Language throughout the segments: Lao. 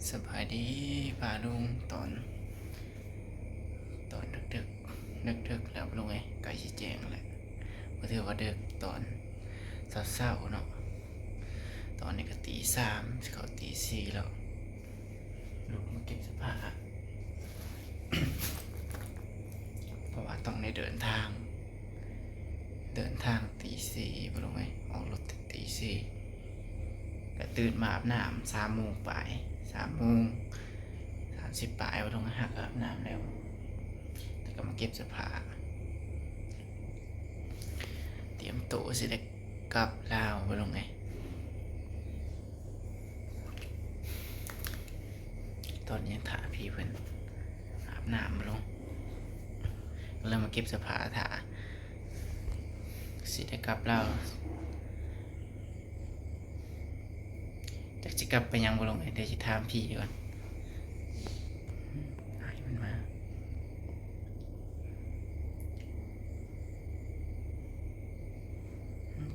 ສະບາຍດີປ້າລຸງ ຕອນ ຕອນດຶກໆ ດຶກໆ ແລ້ວລຸງເອີຍ ໃກ້ຊິແຈ້ງແລ້ວ ບໍ່ຖືວ່າດຶກ ຕອນເຊົ້າໆ ເນາະ. ຕອນນີ້ກໍຕີສາມ ຊິເຂົ້າຕີສີ່ແລ້ວ ລຸກມາເກັບສະພາ ເພາະວ່າຕ້ອງໄດ້ເດີນທາງ ເດີນທາງຕີສີ່ ບໍ່ລຸງເອີຍ ອອກລົດແຕ່ຕີສີ່ ກະຕື່ນມາອາບນ້ຳສາມໂມງປາຍ ສາມໂມງສາມສິບປາຍ ບໍ່ລຸງເອີຍ ຫາກອາບນ້ຳແລ້ວ ແລ້ວກໍມາເກັບສະພາ ຕຽມໂຕຊິໄດ້ກັບລາວ ບໍ່ລຸງເອີຍ. ຕອນນີ້ຍັງຖ້າພີ່ເພິ່ນອາບນ້ຳບໍ່ລຸງ ກໍເລີຍມາເກັບສະພາຖ້າ ຊິໄດ້ກັບລາວ ຈັກຊິກັບໄປຫຍັງບໍ່ລຸງເອີຍ ດຽວຊິຖາມພີ່ກ່ອນ ໃຫ້ມັນມາ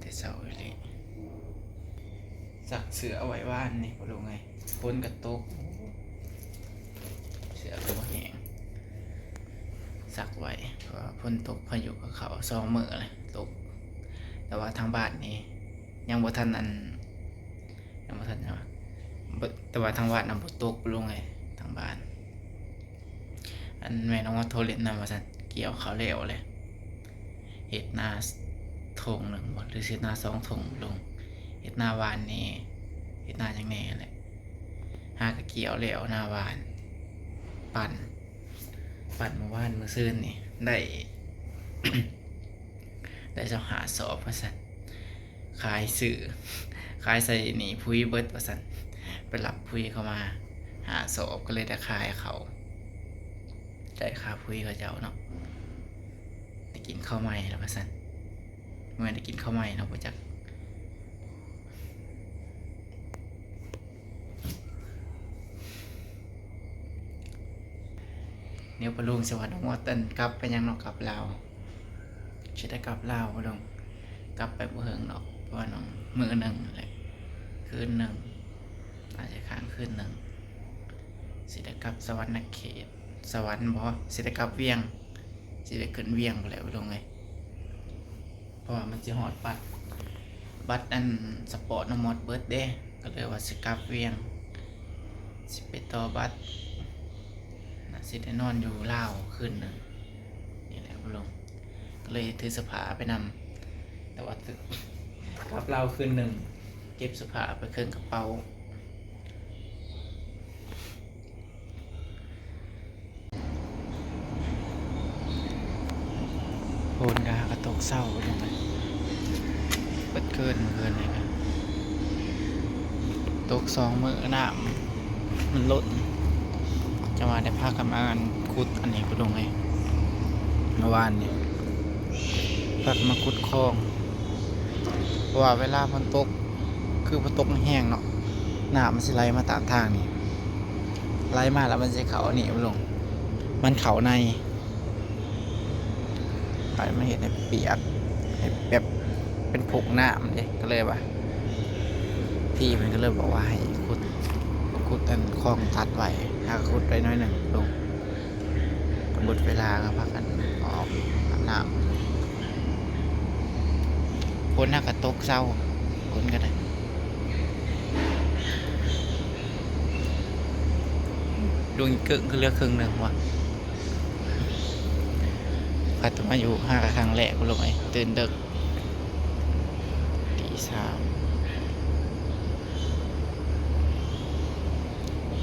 ແຕ່ເຊົ້າອີ່ຫຼີ ຊັກເສື້ອໄວ້ວານນີ້ບໍ່ລຸງເອີຍ ຝົນກໍຕົກ ເສື້ອກໍບໍ່ແຫ້ງ ຊັກໄວ້ ເພາະວ່າຝົນຕົກ ພາຍຸກໍເຂົ້າສອງມື້ແລ້ວຕົກ ແຕ່ວ່າທາງບ້ານນີ້ຍັງບໍ່ທັນ ອັນ ຍັງບໍ່ທັນຫຍັງ ແຕ່ວ່າທາງວັດນະບໍ່ຕົກ ບໍ່ລົງເລີຍທາງບ້ານ ອັນແມ່ນ້ອງວ່າໂທຫຼິ້ນນຳວ່າຊັ້ນ ກ່ຽວເຂົ້າແລ້ວແຫຼະ ເຮັດນາທົ່ງໜຶ່ງບໍ່ ຫຼືເຮັດນາສອງທົ່ງ ບໍ່ລົງ ເຮັດນາຫວ່ານແດ່ ເຮັດນາຫຍັງແດ່ຫັ້ນແຫຼະ ຫາກະກ່ຽວແລ້ວນາຫວ່ານ ປັ່ນ ປັ່ນມື້ວານມື້ຊືນນີ້ໄດ້ ໄດ້ຊາວຫ້າສອບວ່າຊັ້ນ ຂາຍຊື້ ຂາຍໃສ່ໜີ້ປຸ໋ຍເບິດວ່າຊັ້ນ ໄປຮັບປຸ໋ຍເຂົ້າມາຫ້າສອບ ກໍເລີຍໄດ້ຂາຍເຂົາ ໄດ້ຄ່າປຸ໋ຍເຂົາເຈົ້າເນາະ ໄດ້ກິນເຂົ້າໃໝ່ແລ້ວວ່າຊັ້ນ ບໍ່ແມ່ນໄດ້ກິນເຂົ້າໃໝ່ເນາະ ບໍ່ຈັກ ແນວປະລຸງ ຊິວ່ານ້ອງມອດ ອັນ ກັບໄປຫຍັງເນາະ ກັບລາວ ຊິໄດ້ກັບລາວບໍ່ລຸງ ກັບໄປບໍ່ເຫິງດອກ ເພາະວ່ານ້ອງ ມື້ໜຶ່ງແຫຼະ ຄືນໜຶ່ງ ອາດຈະຄ້າງຄືນໜຶ່ງ ຊິໄດ້ກັບສະຫວັນນະເຂດ ສະຫວັນບໍ່ ຊິໄດ້ກັບວຽງ ຊິໄດ້ຂຶ້ນວຽງພຸ້ນແຫຼະ ບໍ່ລຸງເອີຍ. ເພາະວ່າມັນຊິຮອດບັດ ບັດອັນສະປອດນ້ອງມອດເບິດເດ້ ກໍເລີຍວ່າຊິກັບວຽງ ຊິໄປຕໍ່ບັດ ນະ ຊິໄດ້ນອນຢູ່ລາວຄືນໜຶ່ງ ນີ້ແຫຼະບໍ່ລຸງ ກໍເລີຍຖືສະພາໄປນຳ ແຕ່ວ່າຖື ກັບລາວຄືນໜຶ່ງ ເກັບສະພາໄປເຄິ່ງກະເປົາ. ຝົນກໍຫາກໍຕົກເຊົ້າ ພີ່ນ້ອງເອີຍ ເບິດຄືນມື້ຄືນນີ້ກໍຕົກສອງມື້ ນ້ຳມັນລົ້ນ ຈັ່ງວ່າໄດ້ພາກັນມາ ອັນ ຂຸດອັນນີ້ ພີ່ນ້ອງເອີຍ ເມື່ອວານນີ້ ພາກັນມາຂຸດຄອງ ເພາະວ່າເວລາຝົນຕົກ ຄືຝົນຕົກແຮງເນາະ ນ້ຳມັນຊິໄຫຼມາຕາມທາງນີ້ ໄຫຼມາແລ້ວມັນຊິເຂົ້າອັນນີ້ ລຸງ ມັນເຂົ້າໃນ ມັນເຮັດໃຫ້ປຽກ ໃຫ້ແບບເປັນພົງນ້ຳເດ້ ກໍເລີຍວ່າ ພີ່ເພິ່ນກໍເລີຍບອກວ່າໃຫ້ຂຸດ ຂຸດອັນຄອງຕັດໄວ້ ຫາກະຂຸດໄປໜ້ອຍໜຶ່ງ ລຸງ. ກໍໝົດເວລາກໍພາກັນອອກອາບນ້ຳ ຝົນຫາກະຕົກເຊົາ ຝົນກໍໄດ້ ດວງອີເກິ່ງຄືເຫຼືອເຄິ່ງໜຶ່ງວະ ພັດມາຢູ່ຫາກະຄັ້ງແລກ ລຸງເອີຍ ຕື່ນເດິກ ຕີສາມ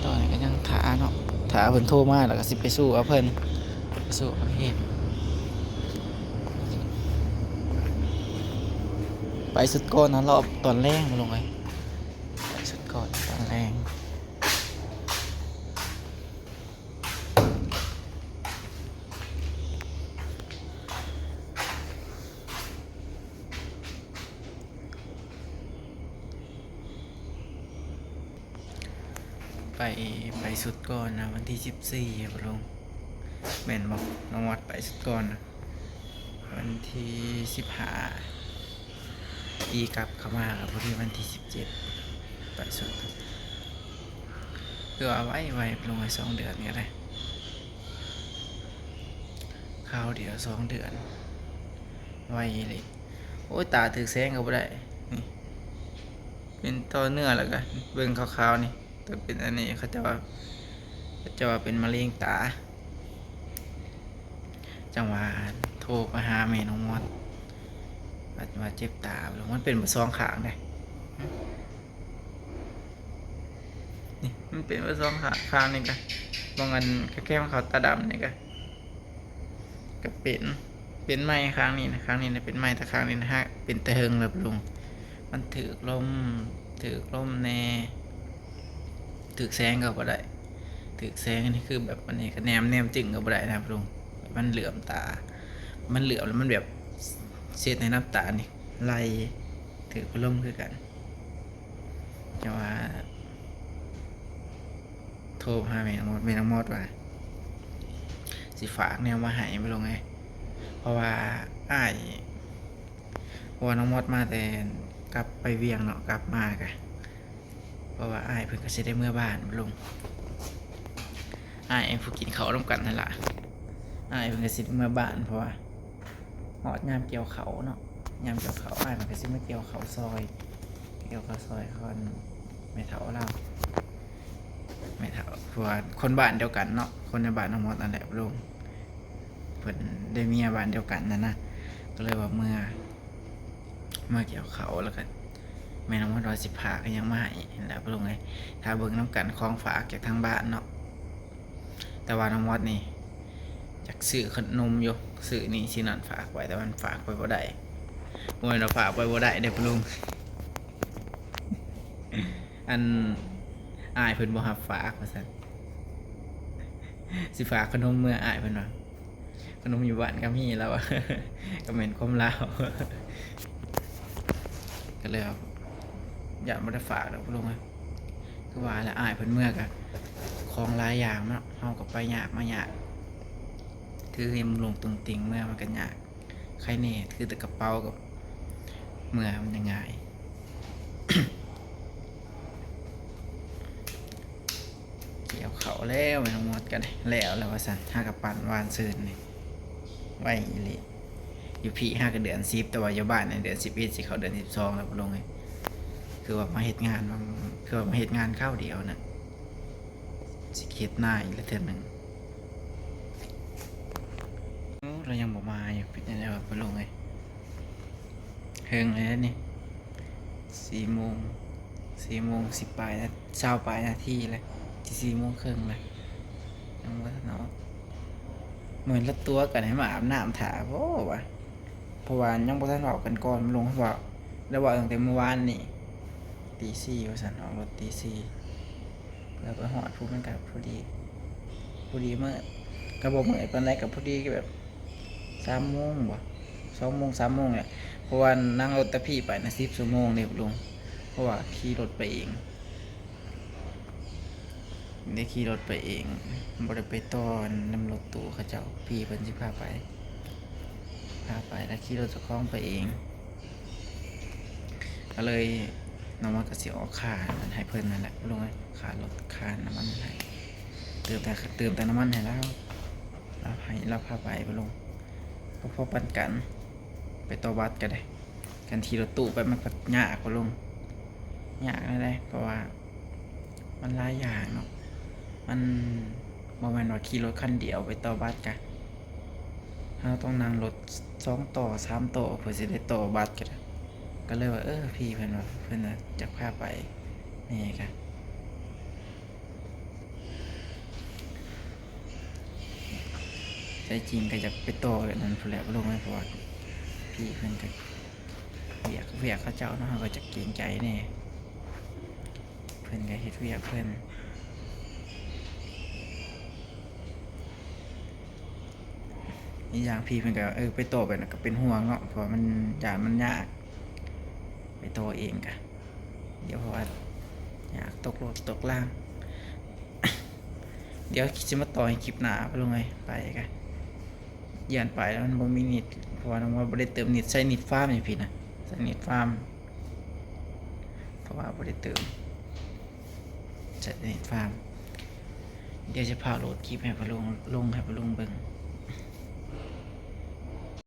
ຕອນນີ້ກໍຍັງຖ້າເນາະ ຖ້າເພິ່ນໂທມາແລ້ວກໍຊິໄປສູ້ກັບເພິ່ນ ໄປສູ້ກັບເພິ່ນ ໄປຊຸດກ່ອນນະ ລອບຕອນແລງ ລຸງເອີຍ ໄປຊຸດກ່ອນຕອນແລງ. ໄປ ໄປຊຸດກ່ອນນະ ວັນທີສິບສີ່ ບໍ່ລຸງ ແມ່ນບໍ່ ນ້ອງມອດໄປຊຸດກ່ອນນະ ວັນທີສິບຫ້າ ຕີກັບເຂົ້າມາກໍພໍດີວັນທີສິບເຈັດ ໄປຊຸດ ຄືວ່າໄວໆ ລົງໄປສອງເດືອນກໍໄດ້ ຄາວດຽວສອງເດືອນ ໄວອີ່ຫຼີ. ໂອ້ຍ ຕາຖືກແສງກໍບໍ່ໄດ້ ນີ້ ເປັນຕໍ່ເນື້ອ ແລ້ວກໍເບິ່ງຂາວໆ ນີ້ ແຕ່ເປັນອັນນີ້ ເຂົາເຈົ້າວ່າ ເຂົາເຈົ້າວ່າເປັນມະເຮັງຕາ. ຈັ່ງວ່າໂທໄປຫາແມ່ນ້ອງມອດ ວ່າ ວ່າເຈັບຕາ ມັນເປັນເບິດສອງຂ້າງເດ້ ນີ້ ມັນເປັນເບິດສອງຂ້າງ ຂ້າງນີ້ກະ ບ່ອນອັນ ກະແຄງຂອງເຂົາຕາດຳນີ້ກະ ກະເປັນ ເປັນໃໝ່ ຂ້າງນີ້ນະ ຂ້າງນີ້ນະເປັນໃໝ່ ແຕ່ຂ້າງນີ້ນະ ຫາກເປັນແຕ່ເຫິງແລ້ວລຸງ ມັນຖືກລົມ ຖືກລົມແດ່ ຖືກແສງກໍບໍ່ໄດ້ ຖືກແສງນີ້ຄືແບບ ອັນນີ້ກໍແນມ ແນມຈຶ້ງກໍບໍ່ໄດ້ນະລຸງ ມັນເຫຼື້ອມຕາ ມັນເຫຼື້ອມແລ້ວມັນແບບເຮັດໃຫ້ນ້ຳຕານີ້ໄຫຼ ຖືກພັດລົມຄືກັນ. ແຕ່ວ່າໂທຫາແມ່ນ້ອງມອດ ແມ່ນ້ອງມອດວ່າຊິຝາກແນວມາໃຫ້ ບໍ່ລົງເອີຍ ເພາະວ່າອ້າຍ ເພາະວ່ານ້ອງມອດມາແຕ່ກັບໄປວຽງເນາະ ກັບມາກະ ເພາະວ່າອ້າຍເພິ່ນກໍຊິໄດ້ເມືອບ້ານ ບໍ່ລົງ ອ້າຍຜູ້ກິນເຂົ້ານຳກັນຫັ້ນລະ ອ້າຍເພິ່ນກໍຊິໄດ້ເມືອບ້ານ ເພາະວ່າ ຮອດຍາມກ່ຽວເຂົ້າເນາະ ຍາມກ່ຽວເຂົ້າ ອ້າຍມັນກໍຊິມາກ່ຽວເຂົ້າຊ່ອຍ ກ່ຽວເຂົ້າຊ່ອຍກ່ອນແມ່ເຖົ້າລາວ ແມ່ເຖົ້າ ເພາະວ່າຄົນບ້ານດຽວກັນເນາະ ຄົນໃນບ້ານນ້ອງມອດນັ້ນແຫຼະລຸງ ເພິ່ນໄດ້ເມຍບ້ານດຽວກັນຫັ້ນນະ ກໍເລີຍວ່າເມືອ ເມືອກ່ຽວເຂົ້າ ແລ້ວກໍແມ່ນ້ອງມອດວ່າຊິພາກຫຍັງມາໃຫ້ຫັ້ນແຫຼະລຸງເອີຍ ຖ້າເບິ່ງນຳກັນ ຂອງຝາກຈາກທາງບ້ານເນາະ. ແຕ່ວ່ານ້ອງມອດນີ້ຢາກຊື້ຂະໜົມຢູ່ ຊື້ນີ້ຊື້ນັ້ນຝາກໄວ້ ແຕ່ມັນຝາກໄປບໍ່ໄດ້ ບໍ່ແມ່ນວ່າຝາກໄປບໍ່ໄດ້ເດ້ພໍ່ລຸງ ອັນ ອ້າຍເພິ່ນບໍ່ຮັບຝາກວ່າຊັ້ນ ຊິຝາກຂະໜົມເມືອອ້າຍເພິ່ນວ່າ ຂະໜົມຢູ່ບ້ານກໍມີລາວວ່າ ກໍແມ່ນຄວາມລາວ ກໍເລີຍວ່າຢ້ານບໍ່ໄດ້ຝາກດອກລຸງເອີຍ ຄືວ່າແຫຼະ ອ້າຍເພິ່ນເມືອກະ ຂອງຫຼາຍຢ່າງເນາະ ເຮົາກໍໄປຍາກມາຍາກ ຖືໃຫ້ລຸງຕຸງຕິງເມືອມັນກໍຍາກ ໃຄແນ່ຖືແຕ່ກະເປົາກັບເມືອມັນຍັງງ່າຍ. ກ່ຽວເຂົ້າແລ້ວ ແມ່ນ້ອງມອດກໍໄດ້ແລ້ວແລ້ວວ່າຊັ້ນ ຫາກະປັ່ນວານຊືນນີ້ ໄວອີ່ຫຼີ ຢູ່ພີ້ຫາກະເດືອນສິບ ແຕ່ວ່າຢູ່ບ້ານນີ້ເດືອນສິບເອັດ ຊິເຂົ້າເດືອນສິບສອງແລ້ວ ບໍ່ລົງເອີຍ ຄືວ່າມາເຮັດງານ ຄືວ່າມາເຮັດງານຄາວດຽວນະ ຊິເຮັດນາອີກແລ້ວເທື່ອໜຶ່ງ ໂອ້ ລາວຍັງບໍ່ມາຢູ່ ເປັນຈັ່ງໃດວະ ບໍ່ລົງເອີຍ. ເຮິງແລ້ວນີ້ ສີ່ໂມງ ສີ່ໂມງສິບປາຍນາ ຊາວປາຍນາທີແລ້ວ ຊິສີ່ໂມງເຄິ່ງແລ້ວ ຍັງບໍ່ທັນອອກ ແມ່ນລະຕົວະກັນໃຫ້ມາອາບນ້ຳຖ້າບໍວະ ເພາະວ່າຍັງບໍ່ທັນເວົ້າກັນກ່ອນ ລົງເວົ້າ ແລ້ວເວົ້າຕັ້ງແຕ່ມື້ວານນີ້ ຕີສີ່ວ່າຊັ້ນ ອອກລົດຕີສີ່ ເພື່ອໄປຮອດພຸ້ນມັນກະພໍດີ ພໍດີມື້ ກະບໍ່ມື້ປານໃດ ກະພໍດີແບບ ສາມໂມງບໍ ສອງໂມງ ສາມໂມງແຫຼະ ເພາະວ່ານັ່ງລົດແຕ່ພີ້ໄປນະ ສິບຊົ່ວໂມງເດ້ລຸງ ເພາະວ່າຂີ່ລົດໄປເອງ ໄດ້ຂີ່ລົດໄປເອງ ບໍ່ໄດ້ໄປຕໍ່ນຳລົດຕູ້ເຂົາເຈົ້າ ພີ່ເພິ່ນຊິພາໄປ ພາໄປ ແລ້ວຂີ່ລົດເຈົ້າຂອງໄປເອງ ກໍເລີຍນ້ອງມັນກໍຊິອອກຄ່ານັ້ນໃຫ້ເພິ່ນນັ້ນແຫຼະລຸງເອີຍ ຄ່າລົດ ຄ່ານ້ຳມັນໃຫ້ ເຕີມແຕ່ ເຕີມແຕ່ນ້ຳມັນໃຫ້ລາວ ລາວໃຫ້ ລາວພາໄປບໍ່ລຸງ ກໍພໍປານກັນ ໄປຕໍ່ບັດກໍໄດ້ ຄັນຂີ່ລົດຕູ້ໄປມັນກໍຍາກບໍ່ລຸງ ຍາກແນວໃດ ເພາະວ່າມັນຫຼາຍຢ່າງເນາະ ມັນບໍ່ແມ່ນວ່າຂີ່ລົດຄັນດຽວໄປຕໍ່ບັດກະ ເຮົາຕ້ອງນັ່ງລົດສອງຕໍ່ສາມຕໍ່ ເພື່ອຊິໄດ້ຕໍ່ບັດກໍໄດ້ ກໍເລີຍວ່າ ເອີ ພີ່ເພິ່ນວ່າ ເພິ່ນວ່າຢາກພາໄປ ນີ້ກະ ແທ້ຈິງກໍຢາກໄປຕໍ່ອັນນັ້ນພຸ້ນແຫຼະ ບໍ່ລົງເອີຍ ເພາະວ່າພີ່ເພິ່ນກໍວຽກ ວຽກເຂົາເຈົ້າເນາະ ເຮົາກໍຈະເກງໃຈແດ່ ເພິ່ນກໍເຮັດວຽກເພິ່ນ ອີກຢ່າງພີ່ເພິ່ນກໍ ເອີ ໄປຕໍ່ໄປນະ ກໍເປັນຫ່ວງເນາະ ເພາະວ່າມັນ ຢ້ານມັນຍາກ ໄປຕໍ່ເອງກະ ດຽວເພາະວ່າຢາກຕົກລົດຕົກລາງ ດຽວຊິມາຕໍ່ໃຫ້ຄລິບໜ້າ ພໍ່ລຸງເອີຍ ໄປກະຢ້ານໄປແລ້ວມັນບໍ່ມີເນັດ ເພາະວ່ານ້ອງມອດບໍ່ໄດ້ເຕີມເນັດ ໃຊ້ເນັດຟາມຢູ່ພີ້ນະ ໃຊ້ເນັດຟາມ ເພາະວ່າບໍ່ໄດ້ເຕີມ ໃຊ້ເນັດຟາມ ດຽວຈະພາໂຫຼດຄລິບໃຫ້ພໍ່ລຸງ ລົງໃຫ້ພໍ່ລຸງເບິ່ງ.